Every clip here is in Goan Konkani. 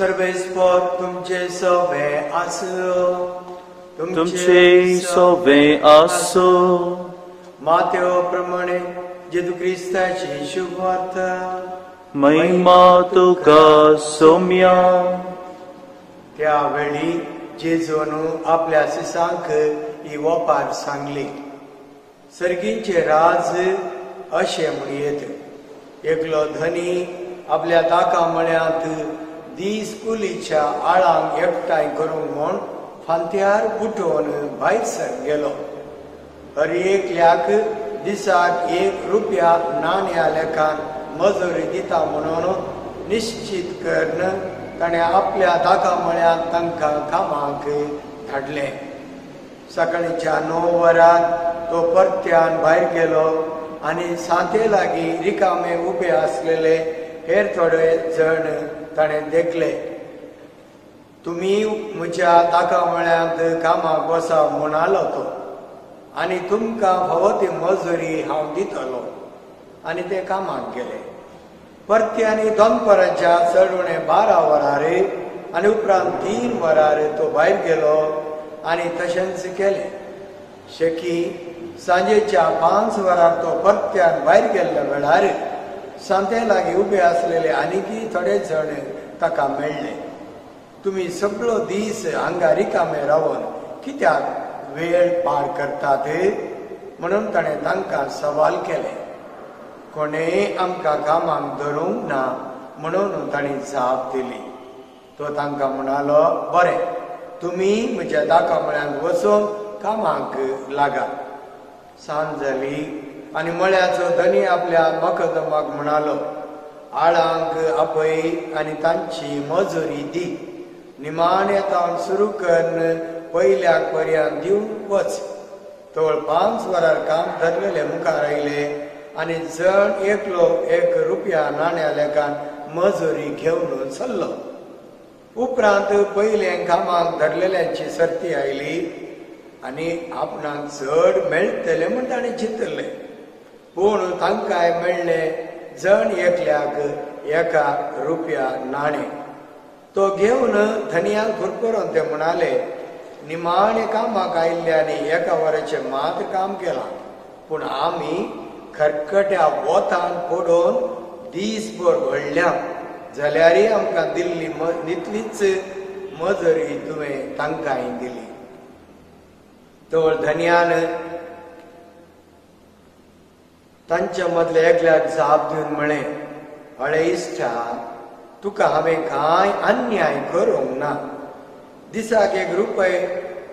सर्वेस्पर तुमचे सवे आसो, तुमचे सवे आसो। मातेव प्रमाणे जेजू क्रिस्ताची शुभवार्ता। महिमा तुका सोम्या। त्यावेळी जेजून आपल्या शिसांक ही वपार सांगली, सर्गींचे राज अशें म्हणयेत, एकलो धनी आपल्या ताका मळ्यांत दीस कुलीच्या आळांक एकठांय करूंक म्हूण फांत्यार उठोवन भायर सर गेलो। हर एकल्याक दिसाक 1 रुपया नाण्या लेखान मजुरी दिता म्हणून निश्चित करून ताणें आपल्या ताका मळ्यांत तांकां कामाक धाडलें। सकाळीच्या 9 वरार तो परत्यान भायर गेलो आनी सांते लागीं रिकामे उबे आसलेले हेर थोडे जण ताणें देखले। तुमी म्हज्या ताका मळ्यांत कामाक वसा म्हणालो तो, आनी तुमकां फावो ती मजुरी हांव दितलो। आनी ते कामाक गेले। परते आनी दनपराच्या चड उणें 12 वरार आनी उपरांत 3 वरार तो भायर गेलो आनी तशेंच केलें। शेकी सांजेच्या 5 वरार तो परत्यान भायर गेल्ल्या वेळार सांते लागीं उबे आसलेले आनीकय थोडे जण ताका मेळ्ळे। तुमी सगळो दीस हांगा रिकामे रावन कित्याक वेळ पार करतात म्हणून ताणें तांकां सवाल केलें। कोणेय आमकां कामाक धरूंक ना म्हणून तांणी जाप दिली। तो तांकां म्हणालो, बरें, तुमी म्हज्या दाका मळ्यांत वचून कामाक लागात। सांज जाली आनी मळ्याचो धनी आपल्या मकदमाक म्हणालो, आळांक आपय आनी तांची मजुरी दी, निमाणे तावन सुरू करून पयल्याक पर्यंत दिवन वच। तवळ 5 वरार काम धरलेले मुखार आयले आनी जण एकलो 1 रुपया नाण्या लेखान मजुरी घेवन चल्लो। उपरांत पयलें कामाक धरलेल्यांची सर्ती आयली आनी आपणाक चड मेळटलें म्हूण ताणें चिंतलें, पूण तांकांय मेळ्ळें जण एकल्याक 1 रुपया नाणें। तो घेवन धनयाक फुरफुरून ते म्हणाले, निमाणे कामाक आयिल्ल्यांनी 1 वराचें मात काम केलां, पूण आमी खरखट्या वोतान पडोवन दीसभर व्हडल्या, जाल्यारय आमकां दिल्ली तितलीच मजुरी तुवें तांकांय दिली। तवळ धनयान तांच्या मदल्या एकल्याक जाप दिवन म्हळें, हळे इश्टा, तुका हांवें कांय अन्याय करूंक ना। दिसाक 1 रुपये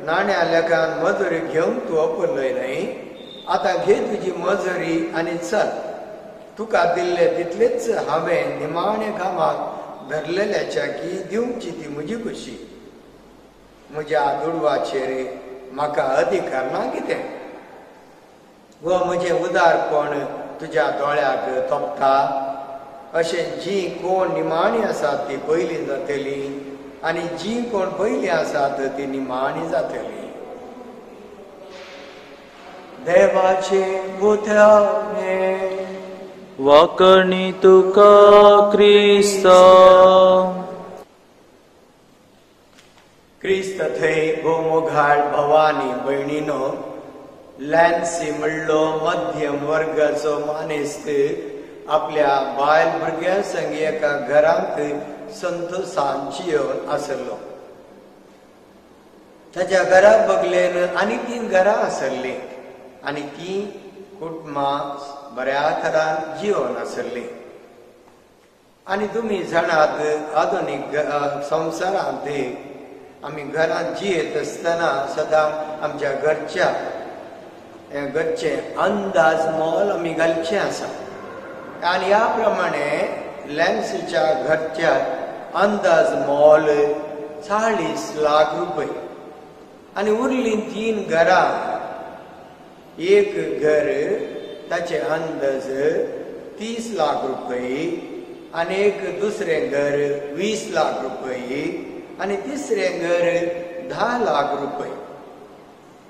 नाण्या लेखान मजुरी घेवन तूं अपरलय न्हय, आतां घे तुजी मजुरी आनी चल। तुका दिल्ले तितलेच हांवें निमाणे कामाक धरलेल्याच्या की दिवची ती म्हजी खुशी। म्हज्या दुडवाचेर म्हाका अधिकार ना कितें, व म्हजें उदारपण तुज्या दोळ्याक तोपता? अशें जी कोण निमाणी आसात ती पयलीं जातली आनी जी कोण पयलीं आसात ती निमाणी जातली। देवाचें उतर हें। वाकणी तुका क्रिस्ता। क्रिस्त थंय गोमोघाट भवानी भयणीनो, लॅन्सी म्हणलो मध्यम वर्गाचो मानेस्त आपल्या बायल भुरग्यां संग एका घरांत संतोषान जियोवन आसलो। ताच्या घरा बगलेन आनी 3 घरां आसल्लीं आनी तीं कुटुंबां बऱ्या थरान जियोवन आसल्लीं। आनी तुमी जाणात, आधुनीक संवसारांत आमी घरांत जियेत आसतना सदां आमच्या घरच्या घरचे अंदाज मोल आमी घालचें आसा। आनी ह्या प्रमाणे लॅन्सीच्या घरच्या अंदाज मोल 40 लाख रुपये आनी उरलीं 3 घरां। एक घर ताचे अंदाज 30 लाख रुपये आनी एक दुसरें घर 20 लाख रुपये आनी तिसरें घर 10 लाख रुपये।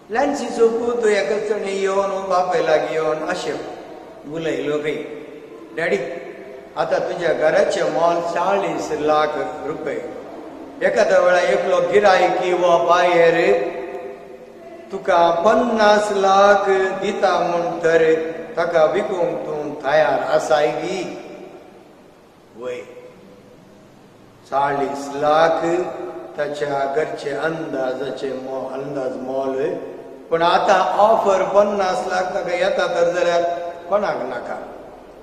लॅन्सीचो पूत एकच येवन बापाय लागीं येवन अशें उलयलो खंय, डॅडी आतां तुज्या घराचें मोल 40 लाख रुपये, एखाद्या वेळा एकलो गिरायकी वा बायर तुका 50 लाख दिता म्हूण तर ताका विकूंक तूं तयार आसाय गी? वय, 40 लाख ताच्या घरचे अंदाजाचे अंदाज मोल, पूण आतां ऑफर 50 लाख ताका येता तर जाल्यार कोणाक नाका.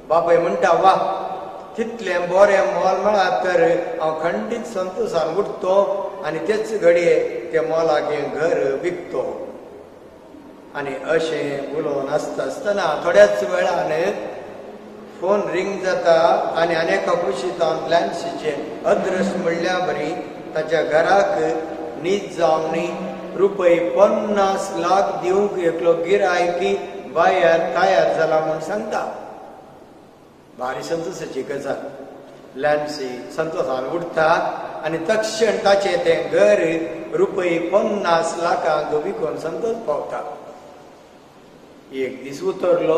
बापाय म्हणटा, वा तितलें बरें मोल मेळत तर हांव खंडीत संतोशान उठतो आनी तेच घडये ते मोलाक हें घर विकतो. आनी अशें उलोवन आसता आसतना थोड्याच वेळान फोन रिंग जाता आनी अनेका कुशीतान लॅन्सीचें अदृश्ट म्हणल्या बरी ताच्या घराक नीज जावन रुपये 50 लाख दिवंक एकलो गिरायकी बायर तयार जाला म्हूण सांगता. भारी संतोशाची गजाल. लॅन्सी संतोशान उठता आनी तक्षण ताचें तें घर रुपये 50 लाखांक विकून संतोष पावता. एक दीस उतरलो,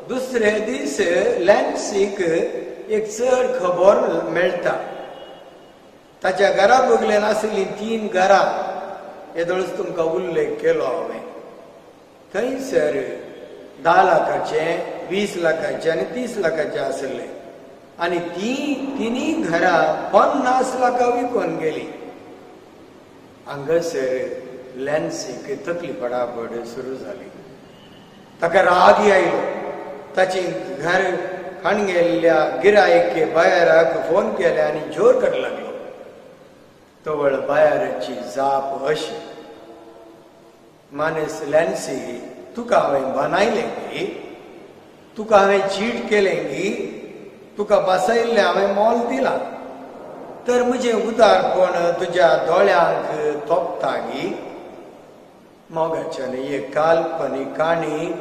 दुसरे दीस लॅन्सीक एक चड खबर मेळटा. ताच्या घरा बगल्यान आशिल्लीं 3 घरां, येदोळच तुमकां उल्लेख केलो हांवें, थंयसर 10 लाखाचे, 20 लाखाचे आनी 30 लाखाचे आशिल्ले आनी ती तिनूय घरां 50 लाखां विकून गेली. हांगासर लॅन्सीक तकली पडापड सुरू जाली. ताका राग आयलो. ताची घर खाणगेल्ल्या गिरायके बायराक फोन केले आनी जोर करूंक लागलो. तवळ बायराची जाप अशी, मानेस लॅन्सी, तुका हांवें बनायलें गी, तुका हांवें चीट केलें गी, तुका बसयल्लें हांवें मोल दिलां, तर म्हजें उदारपण तुज्या दोळ्यांक तोपता गी? मोगाच्यान एक काल्पनीक काणी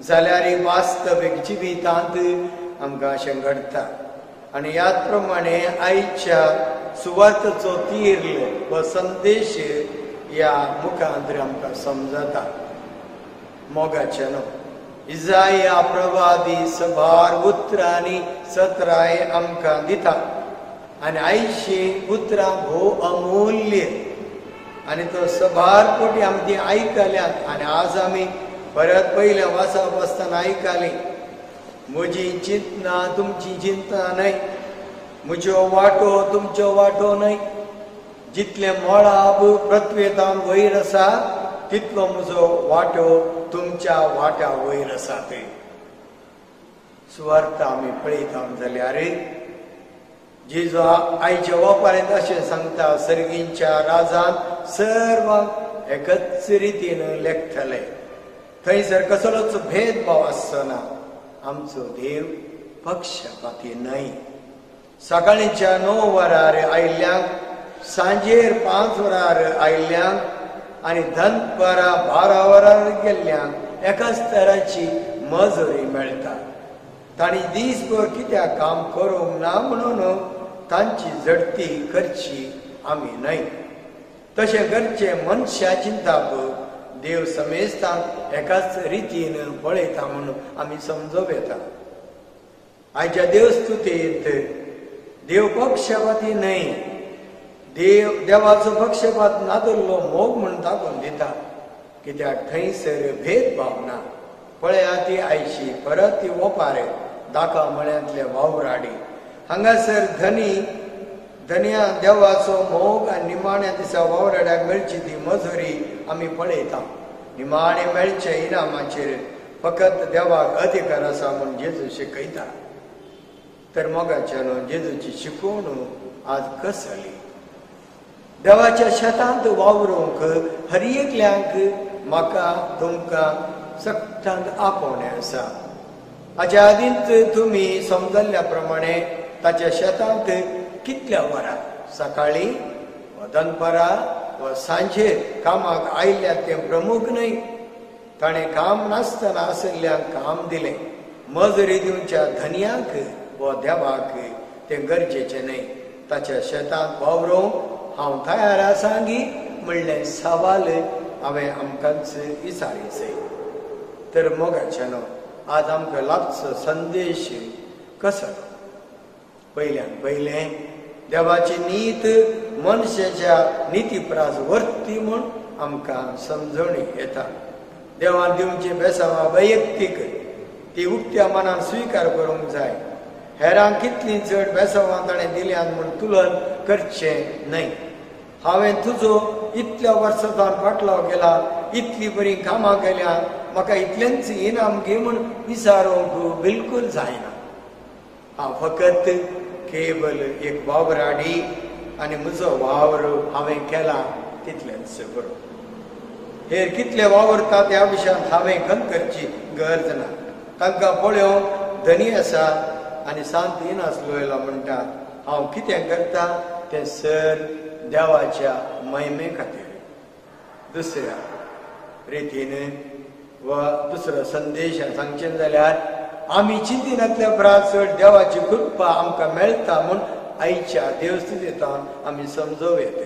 जाल्यार वास्तवीक जिवितांत आमकां अशें घडटा. आनी ह्याच प्रमाणे आयच्या सुवातेचो तीर्ल वा संदेश ह्या मुखांत आमकां समजता. मोगाच्यान इजाया प्रवादी सभार उतरांनी सतराय आमकां दिता आनी आयची उतरां भोव अमूल्य आनी तो सभार कोटी आमी ती आयकल्यात आनी आज आमी परत पयल्या वाचप आसतना आयकली. म्हजी चिंतना तुमची चिंतना न्हय, म्हज्यो वाटो तुमच्यो वाटो न्हय, जितलें मळाब पृथ्वेतान वयर आसा तितलो म्हजो वांटो तुमच्या वाट्या वयर आसा. ते सुवार्थ आमी पळयता जाल्यार जेजू आयच्या वपारेंत अशें सांगता, सर्गींच्या राजान सर्वांक एकच रितीन लेखतले, थंयसर कसलोच भेदभाव आसचो ना. आमचो देव पक्षपाती न्हय. सकाळींच्या 9 वरार आयिल्ल्यांक, सांजेर 5 वरार आयिल्ल्यांक आनी दनपारां 12 वरार गेल्ल्यांक एकाच तराची मजुरी मेळटा. तांणी दीसभर कित्याक काम करूंक ना म्हणून तांची झडती करची आमी न्हय. तशें करचें मनशा चिंताप देव समेस्तांक एकाच रितीन पळयता म्हणून आमी समजूं येता. आयच्या देवस्तुतींत देव पक्षपाती न्हय, देव देवाचो पक्षपात नादुल्लो मोग म्हूण दाखोवन दिता, कित्याक थंयसर भेदभाव ना. पळया ती आयची परत ती ओपार दाका मळ्यांतले वावराडी. हांगासर धनी धनया देवाचो मोग आनी निमाण्या दिसा वावराड्याक मेळची ती मजुरी आमी पळयता. निमाणे मेळचे इनामाचेर फकत देवाक अधिकार आसा म्हूण जेजू शिकयता. तर मोगाच्यान जेजूची शिकवण आज कसली? देवाच्या शेतांत वावरूंक हर एकल्यांक म्हाका तुमकां सगळ्यांक आपोवणें आसा. हाच्या आदींच तुमी समजल्ल्या प्रमाणे ताच्या शेतांत कितल्या वरां, सकाळीं वा दनपारां वा सांजेर कामाक आयिल्ल्या तें प्रमुख न्हय. ताणें काम नासतना आशिल्ल्यांक काम दिलें. मजुरी दिवच्या धनयांक वा देवाक तें गरजेचें न्हय. ताच्या शेतांत वावरूंक हांव तयार आसा गी म्हणलें सवाल हांवें आमकांच विचारीचें. तर मोगाच्यान आज आमकां लागचो संदेश कसो? पयल्यान पयलें देवाची नीत मनशाच्या निती प्रास वर्ती म्हूण आमकां समजणी येता. देवान दिवची बेसांवां वैयक्तीक ती उक्त्या मनान स्विकार करूंक जाय. हेरांक कितलीं चड बेसांवां ताणें दिल्यान म्हूण तुलन करचें न्हय. हांवें तुजो इतल्या वर्सां सावन फाटलाव केला, इतली बरीं कामां केल्या, म्हाका इतलेंच इनाम घे म्हूण विचारूंक बिलकूल जायना. हांव फकत केवल एक वावराडी आनी म्हजो वावर हांवें केला तितलेंच बरो. हेर कितले वावरतात ह्या विशयांत हांवें खंत करची गरज ना. तांकां पळोवंक धनी आसा आनी सांत इनास लोयला म्हणटा, हांव कितें करता तें सर देवाच्या महिमे खातीर. दुसऱ्या रितीन वा दुसरो संदेश सांगचें जाल्यार आमी चिंतिनातल्या प्रास चड देवाची कृपा आमकां मेळटा म्हूण आयच्या देवस्तुतेंत आमी समजोवं येता.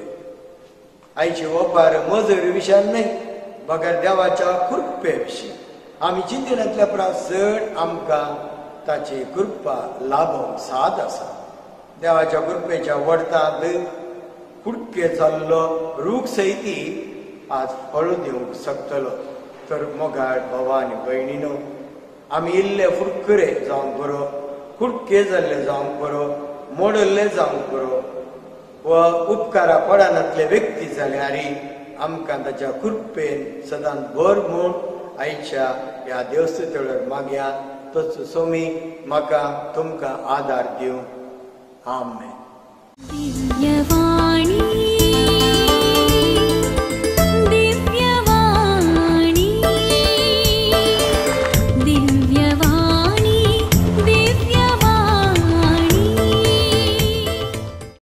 आयची ओपार मजुरी विशयान न्हय, बगर देवाच्या कृपे विशीं आमी चिंतिनातल्या प्रास चड आमकां ताची कृपा लाभोवंक साद आसा. देवाच्या कृपेच्या वडतांत कुडके जाल्लो रूख सयती आज फळ दिवंक शकतलो. तर मोगाळ भावा आनी भयणीनो, आमी इल्ले फुडकुरे जावंक बरो, कुडके जाल्ले जावंक बरो, मोडल्ले जावंक बरो वा उपकारा पडनातले व्यक्ती जाल्यार आमकां ताच्या कृपेन सदांच भर म्हूण आयच्या ह्या देवस्तुते वेळार मागया. तोच सोमी म्हाका तुमकां आदार दिवं. आमेन.